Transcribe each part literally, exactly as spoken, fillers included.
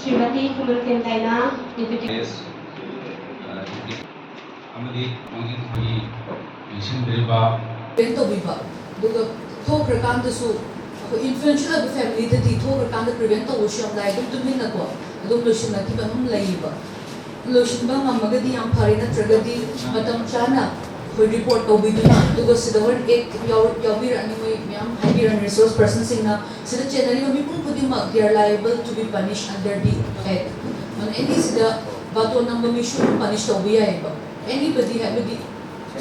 ꯁ꯭ꯔꯤꯃꯇꯤ ꯈꯨꯃꯟꯊꯦꯝ ꯗꯥꯏꯅꯥ, deputy. ꯑꯃꯗꯤ ꯃꯥꯡꯖꯤꯟ ꯊꯥꯒꯤ ꯄꯦꯟꯁꯤꯟꯗ꯭ꯔꯤꯕ꯫ Prevent ꯇꯧꯕꯤꯕ, ꯑꯗꯨꯒ ꯊꯣꯛꯈ꯭ꯔꯀꯥꯟꯗꯁꯨ ꯑꯩꯈꯣꯏ ꯏꯟꯐ꯭ꯂꯨꯌꯦꯟꯁꯤꯌꯦꯜ ꯑꯣꯏꯕ ꯐꯦꯃꯤꯂꯤꯗꯗꯤ ꯊꯣꯛꯈ꯭ꯔꯀꯥꯟꯗ ꯄ꯭ꯔꯤꯚꯦꯟ ꯇꯧꯕꯁꯨ ꯌꯥꯝ ꯂꯥꯏ, ꯑꯗꯨꯝ ꯇꯨꯃꯤꯟꯅꯀꯣ ꯑꯗꯨꯝ ꯂꯣꯏꯁꯤꯟꯅꯈꯤꯕ ꯑꯗꯨꯝ ꯂꯩꯌꯦꯕ꯫ ꯂꯣꯏꯁꯤꯟꯕ ꯉꯝꯃꯒꯗꯤ ꯌꯥꯝ ꯐꯔꯦ, ꯅꯠꯇ꯭ꯔꯒꯗꯤ ꯃꯇꯝ ꯆꯥꯅ ꯑꯩꯈꯣꯏ ꯔꯤꯄꯣꯔꯠ ꯇꯧꯕꯤꯗꯨꯅ, ꯑꯗꯨꯒ ꯁꯤꯗ ꯍꯣꯔꯦꯟ ꯑꯦꯛ ꯌꯥꯎ-, ꯌꯥꯎꯕꯤꯔꯛꯑꯅꯤ, ꯃꯣꯏ ꯃꯌꯥꯝ ꯍꯥꯏꯕꯤꯔꯛꯑꯅꯤ ꯔꯤꯁꯣꯔꯁ ꯄꯔꯁꯟꯁꯤꯡꯅ꯫ ꯁꯤꯗ ꯆꯦꯟꯅꯔꯤꯕ ꯃꯤꯄꯨꯝ ꯈꯨꯗꯤꯡꯃꯛ they are liable to be punished under the act꯫ ꯑꯗꯨꯅ ꯑꯦꯅꯤ ꯁꯤꯗ ꯕꯥꯇꯣꯟ ꯅꯝꯕ ꯃꯤꯁꯨ ꯑꯗꯨꯝ ꯄꯅꯤꯁ ꯇꯧꯕ ꯌꯥꯏꯑꯕ꯫ ꯑꯦꯅꯤꯕꯗꯤ ꯍꯥꯏꯕꯗꯤ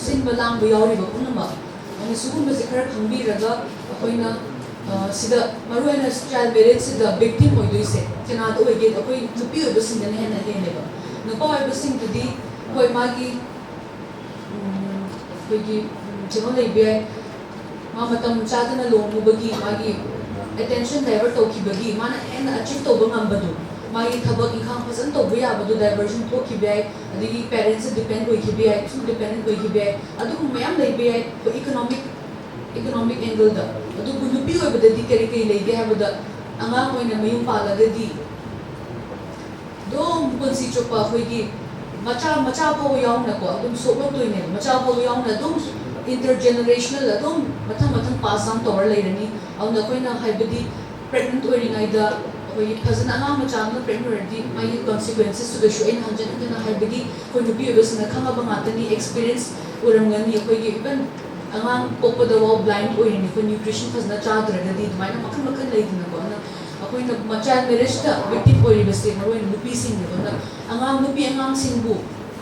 ꯁꯤꯟꯕ ꯂꯥꯡꯕ ꯌꯥꯎꯔꯤꯕ ꯄꯨꯝꯅꯃꯛ꯫ ꯑꯗꯨꯅ ꯁꯤꯒꯨꯝꯕꯁꯦ ꯈꯔ ꯈꯪꯕꯤꯔꯒ ꯑꯩꯈꯣꯏꯅ, ꯑ, ꯁꯤꯗ ꯃꯔꯨꯑꯣꯏꯅ ꯆꯥꯏꯜ ꯃꯦꯔꯦꯖꯁꯤꯗ ꯚꯤꯛꯇꯤꯝ ꯑꯣꯏꯗꯣꯏꯁꯦ ꯀꯅꯥꯗ ꯑꯣꯏꯒꯦ? ꯑꯩꯈꯣꯏ ꯅꯨꯄꯤ ꯑꯣꯏꯕꯁꯤꯡꯗꯅ ꯍꯦꯟꯅ ꯍꯦꯜꯂꯦꯕ꯫ ꯅꯨꯄꯥ ꯑꯣꯏꯕꯁꯤꯡꯗꯨꯗꯤ ꯍꯣꯏ ꯃꯥꯒꯤ, ꯎꯝ, ꯑꯩꯈꯣꯏꯒꯤ, ꯎꯝ, ꯀꯩꯅꯣ ꯂꯩꯕ ꯌꯥꯏ, ꯃꯥ ꯃꯇꯝ ꯆꯥꯗꯅ ꯂꯨꯍꯣꯡꯉꯨꯕꯒꯤ ꯃꯥꯒꯤ ꯑꯦꯇꯦꯟꯁꯟ ꯗꯥꯏꯚꯔꯠ ꯇꯧꯈꯤꯕꯒꯤ ꯃꯥꯅ ꯍꯦꯟꯅ ꯑꯆꯤꯞ ꯇꯧꯕ ꯉꯝꯕꯗꯨ, ꯃꯥꯒꯤ ꯊꯕꯛ ꯏꯪꯈꯥꯡ ꯐꯖꯅ ꯇꯧꯕ ꯌꯥꯕꯗꯨ ꯗꯥꯏꯚꯔꯖꯟ ꯊꯣꯛꯈꯤꯕ ꯌꯥꯏ, ꯑꯗꯒꯤ ꯄꯦꯔꯦꯟꯁꯇ ꯗꯤꯄꯦꯟ ꯑꯣꯏꯈꯤꯕ ꯌꯥꯏ, ꯁꯨꯝ ꯗꯤꯄꯦꯟꯗꯦꯟ ꯑꯣꯏꯈꯤꯕ ꯌꯥꯏ, ꯑꯗꯨꯒꯨꯝꯕ ꯃꯌꯥꯝ ꯂꯩꯕ ꯌꯥꯏ꯫ ꯑꯩꯈꯣꯏ ꯏꯀꯣꯅꯣꯃꯤꯛ, ꯏꯀꯣꯅꯣꯃꯤꯛ ꯑꯦꯡꯒꯜꯗ꯫ ꯑꯗꯨꯕꯨ ꯅꯨꯄꯤ ꯑꯣꯏꯕꯗꯗꯤ ꯀꯔꯤ ꯀꯔꯤ ꯂꯩꯒꯦ ꯍꯥꯏꯕꯗ, ꯑꯉꯥꯡ ꯑꯣꯏꯅ ꯃꯌꯨꯝ ꯄꯥꯜꯂꯒꯗꯤ ꯑꯗꯨꯝ ꯄꯨꯟꯁꯤ ꯆꯨꯞꯄ ꯑꯩꯈꯣꯏꯒꯤ ꯃꯆꯥ, ꯃꯆꯥ ꯐꯥꯎꯕ ꯌꯥꯎꯅꯀꯣ, ꯑꯗꯨꯝ ꯁꯣꯛꯂꯛꯇꯣꯏꯅꯦꯕ꯫ ꯃꯆꯥ ꯐꯥꯎꯕ ꯌꯥꯎꯅ ꯑꯗꯨꯝ ꯏꯟꯇꯔ ꯖꯦꯅꯦꯔꯦꯁꯅꯦꯜ ꯑꯗꯨꯝ ꯃꯊꯪ ꯃꯊꯪ ꯄꯥꯁ ꯗꯥꯎꯟ ꯇꯧꯔ ꯂꯩꯔꯅꯤ꯫ ꯑꯗꯨꯅ ꯑꯩꯈꯣꯏꯅ ꯍꯥꯏꯕꯗꯤ ꯄ꯭ꯔꯦꯒꯅꯦꯟꯠ ꯑꯣꯏꯔꯤꯉꯩꯗ ꯑꯩꯈꯣꯏꯒꯤ ꯐꯖꯅ ꯑꯉꯥꯡ ꯃꯆꯥ ꯑꯃ ꯄ꯭ꯔꯦꯒꯅꯦꯟꯠ ꯑꯣꯏꯔꯗꯤ ꯃꯥꯒꯤ ꯀꯣꯟꯁꯤꯀ꯭ꯋꯦꯟꯁꯦꯁꯇꯨꯗꯁꯨ ꯑꯩꯅ ꯍꯟꯖꯤꯟ ꯍꯟꯖꯤꯟꯅ ꯍꯥꯏꯕꯗꯤ ꯑꯩꯈꯣꯏ ꯅꯨꯄꯤ ꯑꯣꯏꯕꯁꯤꯡꯅ ꯈꯪꯉꯕ ꯉꯥꯛꯇꯅꯤ, ꯑꯦꯛꯁꯄꯤꯔꯤꯌꯦꯟꯁ ꯑꯣꯏꯔꯝꯒꯅꯤ꯫ ꯑꯩꯈꯣꯏꯒꯤ ꯏꯚꯟ ꯑꯉꯥꯡ ꯄꯣꯛꯄꯗꯐꯥꯎ ꯕ꯭ꯂꯥꯏꯟ ꯑꯣꯏꯔꯤꯅꯤ ꯑꯩꯈꯣꯏ ꯅ꯭ꯌꯨꯇ꯭ꯔꯤꯁꯟ ꯐꯖꯅ ꯆꯥꯗ꯭ꯔꯒꯗꯤ꯫ ꯑꯗꯨꯃꯥꯏꯅ ꯃꯈꯜ ꯃꯈꯜ ꯂꯩꯗꯅꯀꯣ꯫ ꯑꯗꯨꯅ ꯑꯩꯈꯣꯏꯅ ꯆꯥꯏꯜ ꯃꯦꯔꯦꯖꯇ ꯚꯤꯛꯇꯤꯝ ꯑꯣꯏꯔꯤꯕꯁꯦ ꯃꯔꯨꯑꯣꯏꯅ ꯅꯨꯄꯤꯁꯤꯡꯅꯦꯕ꯫ ꯑꯗꯨꯅ ꯑꯉꯥꯡ ꯅꯨꯄꯤ ꯑꯉꯥꯡꯁꯤꯡꯕꯨ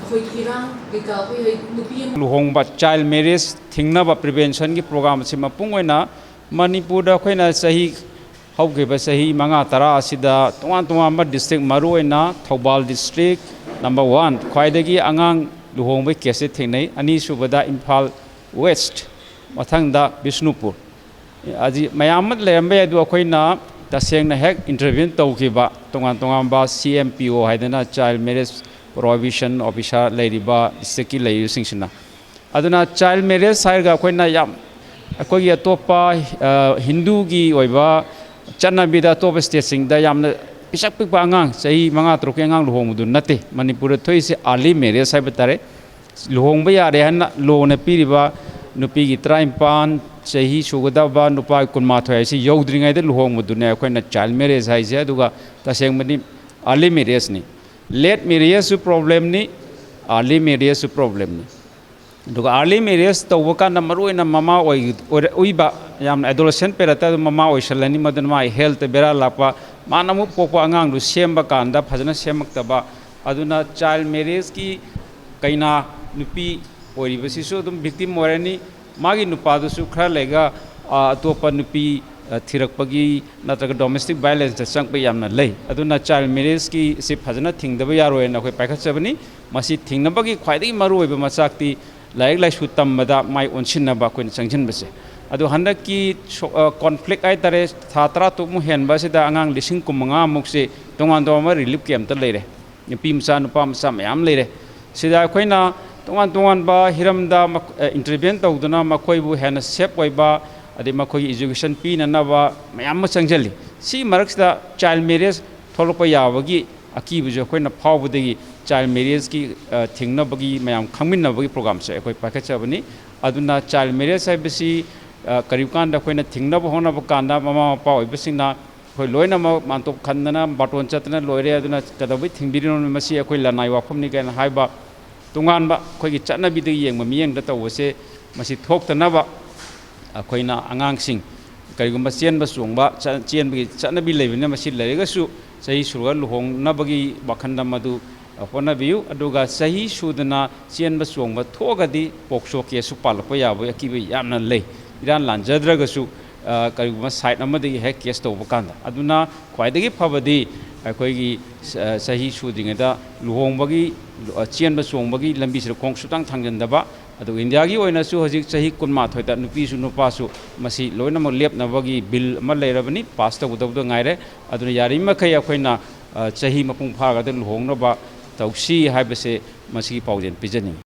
ꯑꯩꯈꯣꯏꯒꯤ ꯏꯔꯥꯡ ꯀꯩꯀꯥ ꯑꯩꯈꯣꯏ ꯅꯨꯄꯤ ꯑꯃ ꯂꯨꯍꯣꯡꯕ, ꯆꯥꯏꯜ ꯃꯦꯔꯦꯖ ꯊꯤꯡꯅꯕ ꯄ꯭ꯔꯤꯚꯦꯟꯁꯟꯒꯤ ꯄ꯭ꯔꯣꯒ꯭ꯔꯥꯝ ꯑꯁꯤ ꯃꯄꯨꯡ ꯑꯣꯏꯅ ꯃꯅꯤꯄꯨꯔꯗ ꯑꯩꯈꯣꯏꯅ ꯆꯍꯤ, ꯍꯧꯈꯤꯕ ꯆꯍꯤ ꯃꯉꯥ ꯇꯔꯥ ꯑꯁꯤꯗ ꯇꯣꯉꯥꯟ ꯇꯣꯉꯥꯟꯕ ꯗꯤꯁꯇ꯭ꯔꯤꯛ, ꯃꯔꯨꯑꯣꯏꯅ ꯊꯧꯕꯥꯜ ꯗꯤꯁꯇ꯭ꯔꯤꯛ ꯅꯝꯕꯔ ꯋꯥꯟ, ꯈ꯭ꯋꯥꯏꯗꯒꯤ ꯑꯉꯥꯡ ꯂꯨꯍꯣꯡꯕꯒꯤ ꯀꯦꯁꯁꯦ ꯊꯦꯡꯅꯩ꯫ ꯑꯅꯤꯁꯨꯕꯗ ꯏꯝꯐꯥꯜ ꯋꯦꯁ꯭ꯠ, ꯃꯊꯪꯗ ꯕꯤꯁꯅꯨꯄꯨꯔ꯫ ꯑꯁꯤ ꯃꯌꯥꯝ ꯑꯃ ꯂꯩꯔꯝꯕ ꯌꯥꯏ, ꯑꯗꯨ ꯑꯩꯈꯣꯏꯅ ꯇꯁꯦꯡꯅ ꯍꯦꯛ ꯏꯟꯇꯔꯚꯦꯟ ꯇꯧꯈꯤꯕ ꯇꯣꯉꯥꯟ ꯇꯣꯉꯥꯟꯕ ꯁꯤ ꯑꯦꯝ ꯄꯤ ꯑꯣ ꯍꯥꯏꯗꯅ ꯆꯥꯏꯜ ꯃꯦꯔꯦꯖ ꯄ꯭ꯔꯣꯍꯤꯕꯤꯁꯟ ꯑꯣꯐꯤꯁꯥꯔ ꯂꯩꯔꯤꯕ ꯗꯤꯁꯇ꯭ꯔꯤꯛꯀꯤ ꯂꯩꯔꯤꯕꯁꯤꯡꯁꯤꯅ꯫ ꯑꯗꯨꯅ ꯆꯥꯏꯜ ꯃꯦꯔꯦꯖ ꯍꯥꯏꯔꯒ ꯑꯩꯈꯣꯏꯅ ꯌꯥꯝ, ꯑꯩꯈꯣꯏꯒꯤ ꯑꯇꯣꯞꯄ, ꯑ, ꯍꯤꯟꯗꯨꯒꯤ ꯑꯣꯏꯕ ꯆꯠꯅꯕꯤꯗ ꯑꯇꯣꯞꯄ ꯁ꯭ꯇꯦꯠꯁꯤꯡꯗ ꯌꯥꯝꯅ ꯄꯤꯁꯛ ꯄꯤꯛꯄ ꯑꯉꯥꯡ, ꯆꯍꯤ ꯃꯉꯥ ꯇꯔꯨꯛꯀꯤ ꯑꯉꯥꯡ ꯂꯨꯍꯣꯡꯕꯗꯨ ꯅꯠꯇꯦ꯫ ꯃꯅꯤꯄꯨꯔꯗ ꯊꯣꯛꯏꯁꯦ early marriage ꯍꯥꯏꯕ ꯇꯥꯔꯦ꯫ ꯂꯨꯍꯣꯡꯕ ꯌꯥꯔꯦ ꯍꯥꯏꯅ ꯂꯣꯅ ꯄꯤꯔꯤꯕ ꯅꯨꯄꯤꯒꯤ ꯇꯔꯥꯅꯤꯄꯥꯟ ꯆꯍꯤ ꯁꯨꯒꯗꯕ, ꯅꯨꯄꯥ ꯀꯨꯟꯃꯥꯊꯣꯏ ꯍꯥꯏꯁꯤ ꯌꯧꯗ꯭ꯔꯤꯉꯩꯗ ꯂꯨꯍꯣꯡꯕꯗꯨꯅꯦ ꯑꯩꯈꯣꯏꯅ child marriage ꯍꯥꯏꯁꯦ꯫ ꯑꯗꯨꯒ ꯇꯁꯦꯡꯕꯗꯤ early marriageꯅꯤ꯫ Late marriageꯁꯨ problemꯅꯤ, early marriageꯁꯨ problemꯅꯤ꯫ ꯑꯗꯨꯒ early marriage ꯇꯧꯕ ꯀꯥꯟꯗ ꯃꯔꯨꯑꯣꯏꯅ ꯃꯃꯥ ꯑꯣꯏ-, ꯑꯣꯏꯔꯛꯏꯕ, ꯌꯥꯝꯅ adolescent periodꯇ ꯑꯗꯨꯝ ꯃꯃꯥ ꯑꯣꯏꯁꯜꯂꯅꯤ, ꯃꯗꯨꯅ ꯃꯥꯒꯤ healthꯇ ꯕꯦꯔꯥ ꯂꯥꯛꯄ, ꯃꯥꯅ ꯑꯃꯨꯛ ꯄꯣꯛꯄ ꯑꯉꯥꯡꯗꯨ ꯁꯦꯝꯕ ꯀꯥꯟꯗ ꯐꯖꯅ ꯁꯦꯝꯃꯛꯇꯕ, ꯑꯗꯨꯅ child marriageꯀꯤ ꯀꯩꯅꯥ ꯅꯨꯄꯤ ꯑꯣꯏꯔꯤꯕꯁꯤꯁꯨ ꯑꯗꯨꯝ victim ꯑꯣꯏꯔꯅꯤ꯫ ꯃꯥꯒꯤ ꯅꯨꯄꯥꯗꯨꯁꯨ ꯈꯔ ꯂꯩꯔꯒ, ꯑ, ꯑꯇꯣꯞꯄ ꯅꯨꯄꯤ, ꯑ, ꯊꯤꯔꯛꯄꯒꯤ ꯅꯠꯇ꯭ꯔꯒ domestic violenceꯇ ꯆꯪꯕ ꯌꯥꯝꯅ ꯂꯩ꯫ ꯑꯗꯨꯅ child marriageꯀꯤ ꯁꯤ ꯐꯖꯅ ꯊꯤꯡꯗꯕ ꯌꯥꯔꯣꯏꯅ ꯑꯩꯈꯣꯏ ꯄꯥꯏꯈꯠꯆꯕꯅꯤ꯫ ꯃꯁꯤ ꯊꯤꯡꯅꯕꯒꯤ ꯈ꯭ꯋꯥꯏꯗꯒꯤ ꯃꯔꯨꯑꯣꯏꯕ ꯃꯆꯥꯛꯇꯤ ꯂꯥꯏꯔꯤꯛ ꯂꯥꯏꯁꯨ ꯇꯝꯕꯗ ꯃꯥꯏ ꯑꯣꯟꯁꯤꯟꯅꯕ ꯑꯩꯈꯣꯏꯅ ꯆꯪꯁꯤꯟꯕꯁꯦ꯫ ꯑꯗꯨ ꯍꯟꯗꯛꯀꯤ ꯁꯣ-, ꯑ, conflict ꯍꯥꯏꯇꯥꯔꯦ, ꯊꯥ ꯇꯔꯥ ꯇꯔꯨꯛꯃꯨꯛ ꯍꯦꯟꯕ ꯑꯁꯤꯗ ꯑꯉꯥꯡ ꯂꯤꯁꯤꯡ ꯀꯨꯟꯃꯉꯥꯃꯨꯛꯁꯦ ꯇꯣꯉꯥꯟ ꯇꯣꯉꯥꯟꯕ relief campꯇ ꯂꯩꯔꯦ꯫ ꯅꯨꯄꯤ ꯃꯆꯥ, ꯅꯨꯄꯥ ꯃꯆꯥ ꯃꯌꯥꯝ ꯂꯩꯔꯦ꯫ ꯁꯤꯗ ꯑꯩꯈꯣꯏꯅ ꯇꯣꯉꯥꯟ ꯇꯣꯉꯥꯟꯕ ꯍꯤꯔꯝꯗ ꯃꯈ-, ꯑ, intervene ꯇꯧꯗꯨꯅ ꯃꯈꯣꯏꯕꯨ ꯍꯦꯟꯅ safe ꯑꯣꯏꯕ, ꯑꯗꯩ ꯃꯈꯣꯏꯒꯤ education ꯄꯤꯅꯅꯕ ꯃꯌꯥꯝ ꯑꯃ ꯆꯪꯁꯤꯜꯂꯤ꯫ ꯁꯤꯒꯤ ꯃꯔꯛꯁꯤꯗ child marriage ꯊꯣꯛꯂꯛꯄ ꯌꯥꯕꯒꯤ ꯑꯀꯤꯕꯁꯨ ꯑꯩꯈꯣꯏꯅ ꯐꯥꯎꯕꯗꯒꯤ child marriageꯀꯤ, ꯑ, ꯊꯤꯡꯅꯕꯒꯤ ꯃꯌꯥꯝ ꯈꯪꯃꯤꯟꯅꯕꯒꯤ programꯁꯦ ꯑꯩꯈꯣꯏ ꯄꯥꯏꯈꯠꯆꯕꯅꯤ꯫ ꯑꯗꯨꯅ child marriage ꯍꯥꯏꯕꯁꯤ, ꯑ, ꯀꯔꯤꯒꯨꯝꯕ ꯀꯥꯟꯗ ꯑꯩꯈꯣꯏꯅ ꯊꯤꯡꯅꯕ ꯍꯣꯠꯅꯕ ꯀꯥꯟꯗ ꯃꯃꯥ ꯃꯄꯥ ꯑꯣꯏꯕꯁꯤꯡꯅ ꯑꯩꯈꯣꯏ ꯂꯣꯏꯅꯃꯛ ꯃꯥꯟꯇꯣꯞ ꯈꯟꯗꯅ ꯕꯥꯔꯇꯣꯟ ꯆꯠꯇꯅ ꯂꯣꯏꯔꯦ, ꯑꯗꯨꯅ ꯀꯩꯗꯧꯕꯩ ꯊꯤꯡꯕꯤꯔꯤꯅꯣ, ꯃꯁꯤ ꯑꯩꯈꯣꯏ ꯂꯅꯥꯏ ꯋꯥꯐꯝꯅꯤ ꯀꯥꯏꯅ ꯍꯥꯏꯕ ꯇꯣꯉꯥꯟꯕ ꯑꯩꯈꯣꯏꯒꯤ ꯆꯠꯅꯕꯤꯗ ꯌꯦꯡꯕ ꯃꯤꯠꯌꯦꯡꯗ ꯇꯧꯕꯁꯦ, ꯃꯁꯤ ꯊꯣꯛꯇꯅꯕ ꯑꯩꯈꯣꯏꯅ ꯑꯉꯥꯡꯁꯤꯡ ꯀꯔꯤꯒꯨꯝꯕ ꯆꯦꯟꯕ ꯆꯣꯡꯕ ꯆ-, ꯆꯦꯟꯕꯒꯤ ꯆꯠꯅꯕꯤ ꯂꯩꯕꯅꯤꯅ, ꯃꯁꯤ ꯂꯩꯔꯒꯁꯨ ꯆꯍꯤ ꯁꯨꯔꯒ ꯂꯨꯍꯣꯡꯅꯕꯒꯤ ꯋꯥꯈꯜꯗ ꯃꯗꯨ, ꯑ, ꯍꯣꯠꯅꯕꯤꯌꯨ꯫ ꯑꯗꯨꯒ ꯆꯍꯤ ꯁꯨꯗꯅ ꯆꯦꯟꯕ ꯆꯣꯡꯕ ꯊꯣꯛꯑꯒꯗꯤ POCSO caseꯁꯨ ꯄꯥꯜꯂꯛꯄ ꯌꯥꯕꯒꯤ ꯑꯀꯤꯕ ꯌꯥꯝꯅ ꯂꯩ꯫ ꯏꯔꯥꯟ ꯂꯥꯟꯖꯗ꯭ꯔꯒꯁꯨ, ꯑ, ꯀꯔꯤꯒꯨꯝꯕ side ꯑꯃꯗꯒꯤ ꯍꯦꯛ case ꯇꯧꯕ ꯀꯥꯟꯗ꯫ ꯑꯗꯨꯅ ꯈ꯭ꯋꯥꯏꯗꯒꯤ ꯐꯕꯗꯤ ꯑꯩꯈꯣꯏꯒꯤ, ꯑ, ꯆꯍꯤ ꯁꯨꯗ꯭ꯔꯤꯉꯩꯗ ꯂꯨꯍꯣꯡꯕꯒꯤ, ꯑ, ꯆꯦꯟꯕ ꯆꯣꯡꯕꯒꯤ ꯂꯝꯕꯤꯁꯤꯗ ꯈꯣꯡ ꯁꯨꯛꯊꯥꯡ ꯊꯥꯡꯖꯤꯟꯗꯕ꯫ ꯑꯗꯨꯒ ꯏꯟꯗꯤꯌꯥꯒꯤ ꯑꯣꯏꯅꯁꯨ ꯍꯧꯖꯤꯛ ꯆꯍꯤ ꯀꯨꯟꯃꯥꯊꯣꯏꯗ ꯅꯨꯄꯤꯁꯨ ꯅꯨꯄꯥꯁꯨ ꯃꯁꯤ ꯂꯣꯏꯅꯃꯛ ꯂꯦꯞꯅꯕꯒꯤ bill ꯑꯃ ꯂꯩꯔꯕꯅꯤ, pass ꯇꯧꯒꯗꯧꯕꯗ ꯉꯥꯏꯔꯦ꯫ ꯑꯗꯨꯅ ꯌꯥꯔꯤꯃꯈꯩ ꯑꯩꯈꯣꯏꯅ, ꯑ, ꯆꯍꯤ ꯃꯄꯨꯡ ꯐꯥꯔꯒꯗ ꯂꯨꯍꯣꯡꯅꯕ ꯇꯧꯁꯤ ꯍꯥꯏꯕꯁꯦ ꯃꯁꯤꯒꯤ ꯄꯥꯎꯖꯦꯜ ꯄꯤꯖꯅꯤꯡꯏ꯫